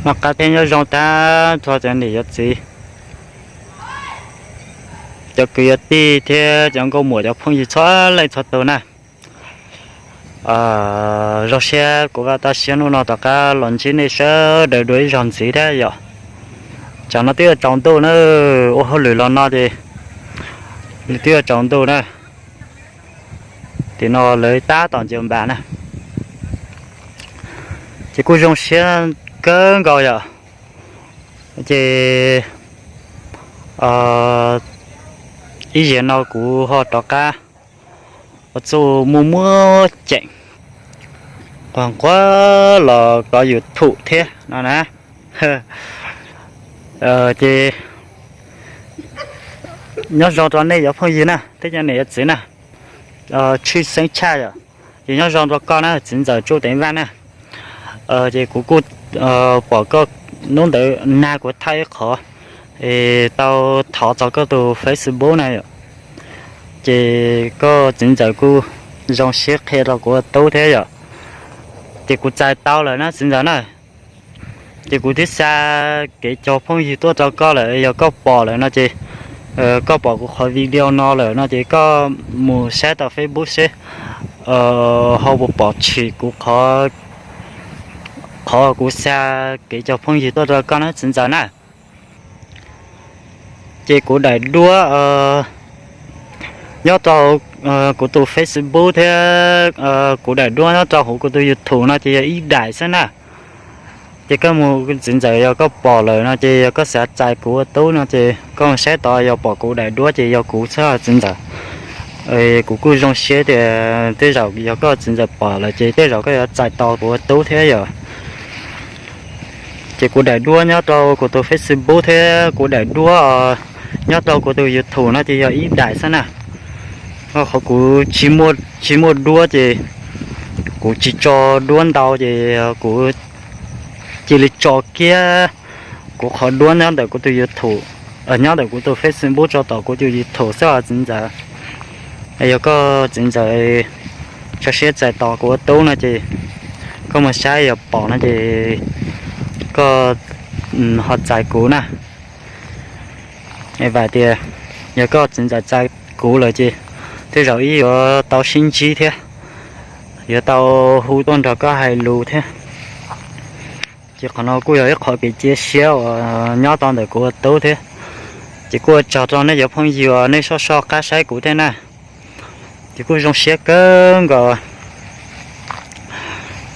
Noj qab thiab nyob zoo tag nrho cov niam cov txiv, cov kwv cov tij thiab cov nkauj muam cov phooj ywg txhua leej txhua tus na. Zoo siab kuv vaj toj siab hnub no rov qab los ntsib nej sawv daws dua ib zaug ntxiv thiab yom. Tsam no twb yuav tsaus ntuj na, ua hauj lwm los no ces twb yuav tsaus ntuj na. Tim no lawv tab tom ncaws npas na, ces kuj zoo siab kawg nkaus yom. Ces ib zaug no kuv ho rov qab ua txuj muaj muaj ceem nquag nquag los rau YouTube thiab no na. Ces nyob zoo rau nej cov phooj ywg na thiab cov niam cov txiv na, tshwj xeeb tshaj yom, ces nyob zoo rau koj na txiv ntxawm Tsuj Teev Vaj na. Ces kuv kuj pom koj hnub ntawd nag kuv thaij ib qho, es tau thov txog koj tus Facebook na yom, ces koj txiv ntxawm kuj zoo siab qhia rau kuv ua tub thiab yom. Ces kuv txais tau lawm na txiv ntxawm na. Ces kuv twb xa kev cog phooj ywg tuaj rau koj lawm, yog koj pom lawm no ces koj pom kuv qhov video no lawm no ces koj mus saib tau Facebook seb ho puas pom tshwm kuv qhov, qhov kuv xa kev cog phooj ywg tuaj rau koj na txiv ntxawm na. Ces kuv daim duab nyob rau kuv tus Facebook thiab kuv daim duab nyob rau hauv kuv tus YouTube no ces yog ib daim xwb na. Ces koj mus txiv ntxawm yog koj pom lawm no ces yog koj xav txais kuv ua tub no ces koj mus saib tod yog pom kuv daim duab ces yog kuv xwb txiv ntxawm. Kuv kuj zoo siab tias tej zaum yog koj txiv ntxawm pom lawm ces tej zaum koj yuav txais tos kuv ua tub thiab yom. Ces kuv daim duab nyob rau kuv tus Facebook thiab kuv daim duab nyob rau kuv tus YouTube no ces yog ib daim xwb na. Qhov kuv tsis muaj duab ces kuv tsis tso duab ntau ces kuv cia li tso kiag kuv qhov duab nyob ntawm kuv tus YouTube, nyob ntawm kuv tus Facebook tso tom kuv tus YouTube xwb os txiv ntxawm. Yog koj txiv ntxawm tso siab txais tos kuv ua tub no ces koj mus saib yog pom no ces koj ho txais kuv na. Vam tias yog koj txiv ntxawm txais kuv lawm ces tej zaum wb yuav tau sib ntsib thiab, yuav tau hu tuaj nrog koj hais lus thiab. Ces qhov no kuj yog ib qho kev cia siab uas nyob tau ntawm kuv ua tub thiab. Ces kuj ua tsaug rau nej cov phooj ywg uas nej soj soj qab saib kuv thiab na. Ces kuj zoo siab kawg nkaus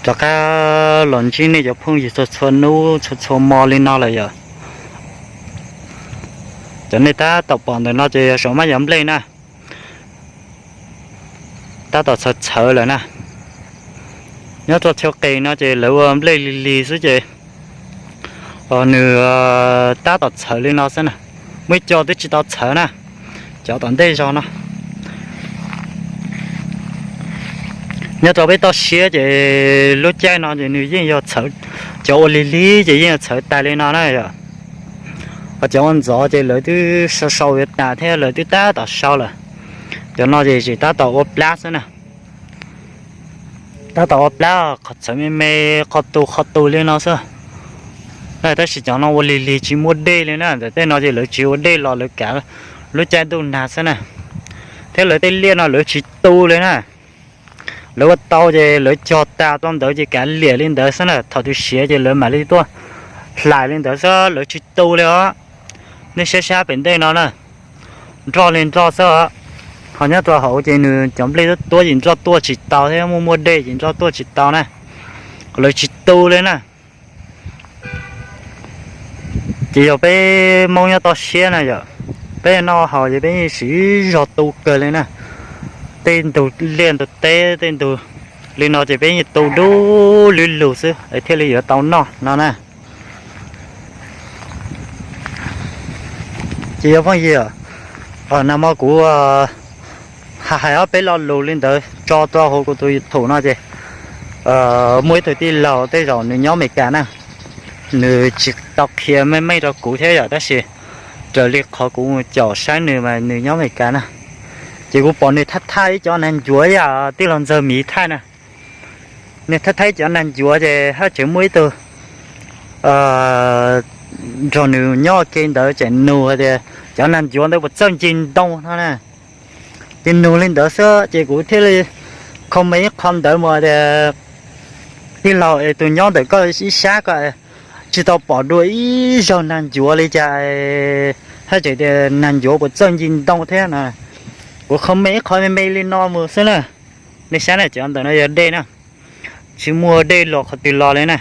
rov qab los ntsib nej cov phooj ywg txhua txhua hnub txhua txhua hmo li no lawm yom. Cov nej tab tom pom ntawm no ces yog saum maj yov nplej na, tab tom txhawv txhawv lawm na. Nyob rau chaw qis no ces lawv ua nplej lig lig xwb ces nws tab tom txhawv li no xwb na. Muaj ib co twb tsis tau txhawv na, cov tom ntej zog no. Nyob rau peb toj siab ces lub caij no ces nws yeej yog txhawv, cov ua lig lig ces yeej yog txhawv tas li no na yom. Ho cov ua ntxov ces lawv twb sau sau yuav tas thiab lawv twb tab tom sau lawm. Cov no ces tseem tab tom ua plab xwb na. Tab tom ua plab qhov txhawv me me, qhov tu qhov tu li no xwb. Tab sis cov no ua lig lig tsis muaj dej li na, ntawm tej no ces lawv tsis ua dej los lawv kav lub caij ntuj nag xwb na. Thiab lawv tej liaj no lawv tsis tu li na. Lawv ua tau ces lawv cog tas rau ntawd ces kav liam li ntawd xwb na, thaum twg siav ces lawv mam li tuaj hlais li ntawd xwb, lawv tsis tu li os. Nej saib sab pem ntej no na, nroj li nroj xwb os. Ho nyob rau hauv ces nws cov nplej tuab tuab ces nroj tuaj tsis tau thiab, muaj muaj dej ces nroj tuaj tsis tau na, lawv tsis tu li na. Ces yog peb Hmoob nyob toj siab na yom, peb noj haus ces peb yeej siv zog tu kawg li na. Tej ntug liaj ntug teb tej ntug li no ces peb yeej tu dub lug lug xwb es thiaj li yuav tau noj no na. Ces yog phooj ywg, nag hmo kuv hais ob peb lo lus li ntawd tso rau hauv kuv tus YouTube no ces muaj ib tug tij laug tej zaum nws nyob Amelikas na, nws tsis tau qhia meej meej rau kuv thiab yom, tab sis raws li qhov kuv mus caum saib nws mas nws nyob Amelikas na. Ces kuv pom nws thaij thaij ib cov nag ncuav yam tij laug Ntxawg Miv thaij na. Nws thaij thaij cov nag ncuav ces haj tseem muaj ib tug nrog nws nyob ua ke ntawd tseem nug tias cov nag ncuav ntawd puas txawj nce ntoo no na. Ces nug li ntawd xwb ces kuv thiaj li comment ib qho ntawd mus tias, tij laug es tus nyob ntawm koj ib sab ko tsis tau pom dua ib zaug nag ncuav li cas, haj tseem tias nag ncuav puas txawj nce ntoo thiab no. Kuv comment ib qho me me li no mus xwb na. Nej saib na, cov ntawm no yog dej na, tsis muaj dej los qhov twg los li na.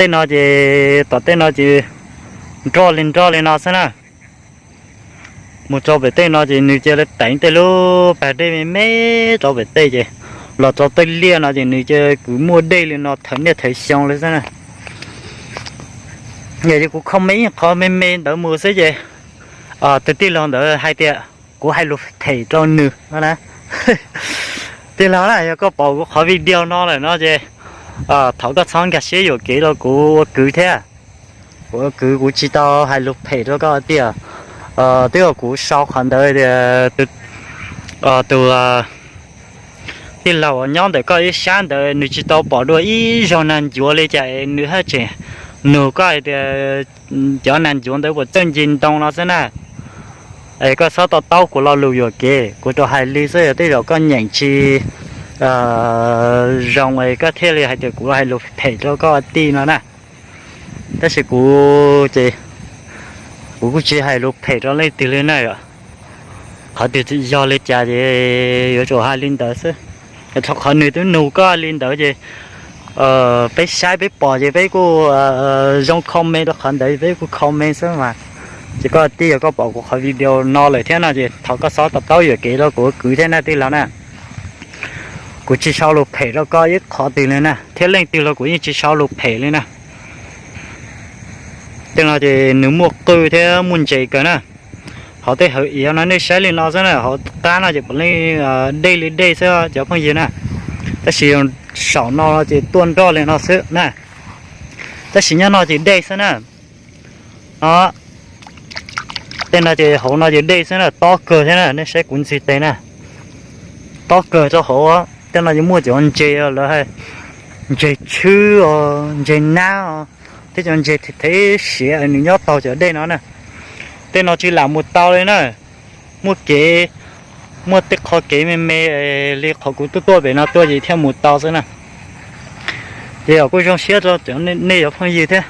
Tej no ces tom tej no ces nroj li nroj li no xwb na. Mus rau pem tej no ces nws cia li teev tej lub pas dej me me rau pem tej ces los rau tej liaj no ces nws cia li kwv muaj dej li no thawm niaj thawm xyoo li xwb na. Yog ces kuv comment ib qho me me ntawd mus xwb ces tus tij laug ntawd hais tias kuv hais lus phem rau nws no na. Tij laug na, yog koj pom kuv qhov video no lawm no ces thov koj txhob nkag siab yuam kev rau kuv ua kwv thiab. Kuv ua kwv kuv tsis tau hais lus phem rau koj tiag. Twb yog kuv sau qhov ntawd tias tus tij laug uas nyob ntawm koj ib sab ntawd nws tsis tau pom dua ib zaug nag ncuav li cas es nws haj tseem nug koj hais tias cov nag ncuav ntawd puas txawj nce ntoo no xwb na. Es koj txhob to taub kuv lo lus yuam kev, kuv rau hais li xwb, yog tej zaum koj nyeem tsis zoo es koj thiaj li hais tias kuv hais lus phem rau koj tij no na. Tab sis kuv ces kuv kuj tsis hais lus phem rau leej twg li na yom. Qhov twg yog li cas ces yuav tsum hais li ntawd xwb. Rau qhov nws twb nug koj li ntawd ces peb saib peb pom ces peb kuj zoo comment rau qhov ntawd peb kuj comment xwb mas. Ces koj tij yog koj pom kuv qhov video no lawm thiab no ces thov koj txhob to taub yuam kev rau kuv ua kwv thiab na tij laug na. Kuv tsis sau lus phem rau koj ib qho twg li na, thiab leej twg los kuv yeej tsis sau lus phem li na. Tej no ces nws muaj qwj thiab muaj ntses kawg na. Hauv tej hawv iav no nej saib li no xwb na, hauv qab no ces puav leej dej li dej xwb cov phooj ywg na. Tab sis saum no ces tuaj nroj li no xwb na. Tab sis nyob no ces dej xwb na. Tej no ces hauv no ces dej xwb na, tob kawg thiab na, nej saib kuv ntxig tes na. Tob kawg rau hauv, tej no ces muaj cov ntses lawv hais ntses tshwb os, ntses nab os, thiab cov ntses thev thev siav nws nyob taug cov dej no na. Tej no tsis lam mus tau li na. Muaj kev, muaj tej qho kev me me li qhov kuv tuaj tuaj pem no tuaj ces thiaj mus tau xwb na. Ces yog kuj zoo siab rau cov nej cov phooj ywg thiab.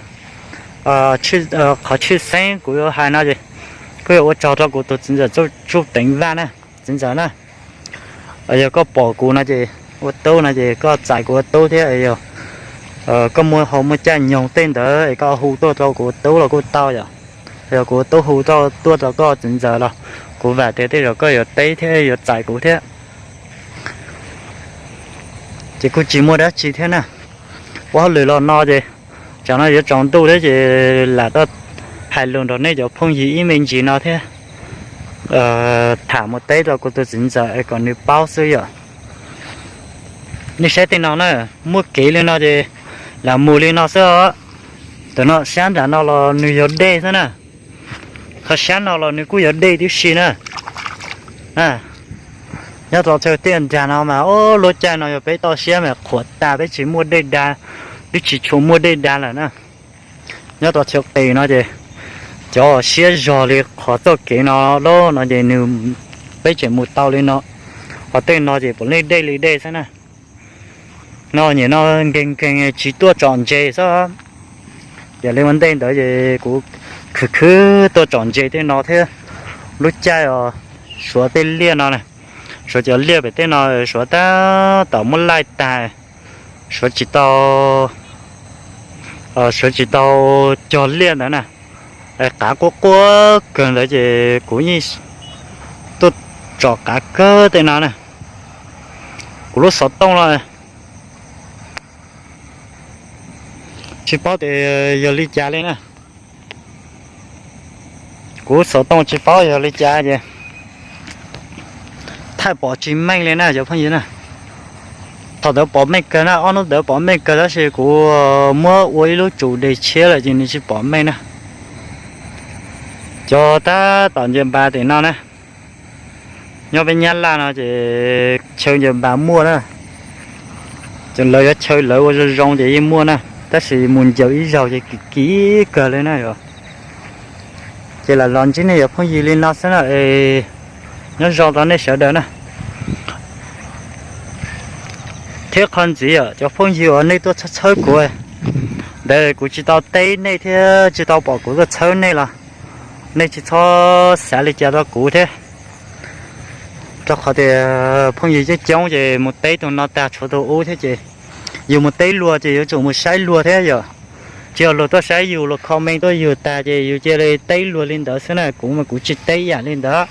Qhov tshwj xeeb kuv yuav hais no ces kuj yog ua tsaug rau kuv tus txiv ntxawm Tsuj Teev Vaj na, txiv ntxawm na. Yog koj pom kuv no ces ua tub no ces koj txais kuv ua tub thiab, yog koj muaj hau muaj caj nyoog tej ntawd es koj hu tuaj rau kuv ua tub los kuj tau yom. Yog kuv ua tub hu tuaj rau koj txiv ntxawm los kuv vam tias tej zaum koj yuav teb thiab yuav txais kuv thiab. Ces kuj tsis muaj dab tsi thiab na. Ua hauj lwm los no ces tsam no yuav tsaus ntuj thiab ces lam tuaj hais lus nrog nej cov phooj ywg ib me ntsis no thiab. Tham mus teb rau kuv tus txiv ntxawm es kom nws paub xwb yom. Nej saib tej no na, muaj kev li no ces lam mus li no xwb os. Tam no sab nram no los nws yog dej xwb na. Qhov sab no los nws kuj yog dej tib si na. Nyob rau chaw tiaj nrag no mas lub caij no yog peb toj siab mas qhuav tas, peb tsis muaj dej da, twb tsis tshua muaj dej da lawm na. Nyob rau chaw qis no ces cov siab zog li qhov txoj kev no lawm no ces nws, peb tseem mus tau li no. Qhov tej no ces puav leej dej li dej xwb na. No nyem no nkeeg nkeeg tsis tuaj tsom ntses xwb. Yog li ua ntej ntawd ces kuv khwv khwv tuaj tsom ntses tej no thiab. Lub caij os, suav tej liaj no na, suav cov liaj pem tej no suav tab tom muab laij tag, suav tsis tau, suav tsis tau cog liaj ntawd na. Qav quaj quaj kawg ntawd ces kuv yeej tuaj tsom qav kawg tej no na. Kuv lub xov tooj no tsis paub tias yog li cas li na. Kuv xov tooj tsis paub yog li cas ces thaij pom tsis meej li na cov phooj ywg na. Thaum ntawd pom meej kawg na, ob hnub ntawd pom meej kawg tab sis kuv muab ua ib lub tsum dej tshiab lawm ces nws tsis pom meej na. Cov tab tom ncaws npas tim no na, nyob peb Nyab Laj no ces chaw ncaws npas muaj na. Ces lawv yuav chaw lawv ua zoo zoo ces yeej muaj na. Tab sis mus ncaws ib zaug ces kim kim kawg li na yom. Ces lam los ntsib nej cov phooj ywg li no xwb na, nyob zoo rau nej sawv daws na. Thiab qhov ntxiv yom, cov phooj ywg uas nej tuaj txhawb txhawb kuv ntawd, kuv tsis tau teb nej thiab tsis tau pom kuv tuaj txhawb nej los nej tsis txhob xav li cas rau kuv thiab. Rau qhov tias phooj ywg coob coob ces mus teb tus no tag tshuav tus ub thiab ces yus mus teb luag ces yuav tsum mus saib luag thiab yom. Tsis yog luag tuaj saib yus, luag comment tuaj yus tag ces yus cia li teb luag li ntawd xwb na, kuv mas kuv tsis teb yam li ntawd.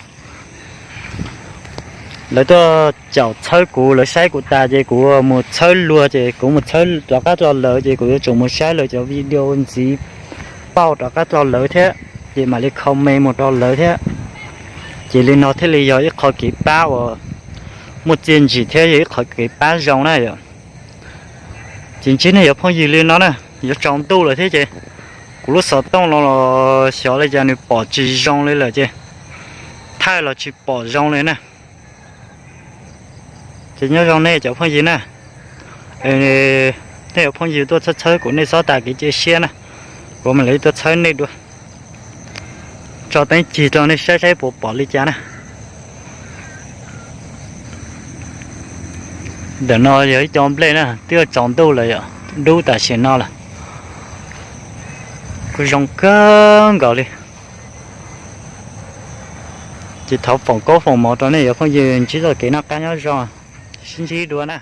Lawv tuaj caum txhawb kuv, lawv saib kuv tas ces kuv mus txhawb luag ces kuv mus txhawb rov qab rau lawv ces kuv yuav tsum mus saib lawv cov video ntxiv pauj rov qab rau lawv thiab, ces mam li comment mus rau lawv thiab. Ces li no thiaj li yog ib qho kev pab uas muaj txiaj ntsim thiab yog ib qho kev pab zoo na yom. Ces ntsib nej cov phooj ywg li no na, yuav tsaus ntuj lawm thiab ces kuv lub xov tooj no los xyov li cas nws pom tsis zoo li lawm ces thaij los tsis pom zoo li na. Ces nyob zoo nej cov phooj ywg na, nej cov phooj ywg tuaj txhawb txhawb kuv nej txhob tas kev cia siab na, kuv mam li tuaj txhawb nej dua. Tso teeb cig rau nej saib saib puas pom li cas na. Ntawm no yog ib co nplej na, twb tsaus ntuj lawm yom, dub tam sim no lawm. Kuj zoo kawg nkaus li. Ces thov foom koob foom hmoov rau nej cov phooj ywg ntsib txoj kev noj qab nyob zoo, sib ntsib dua na.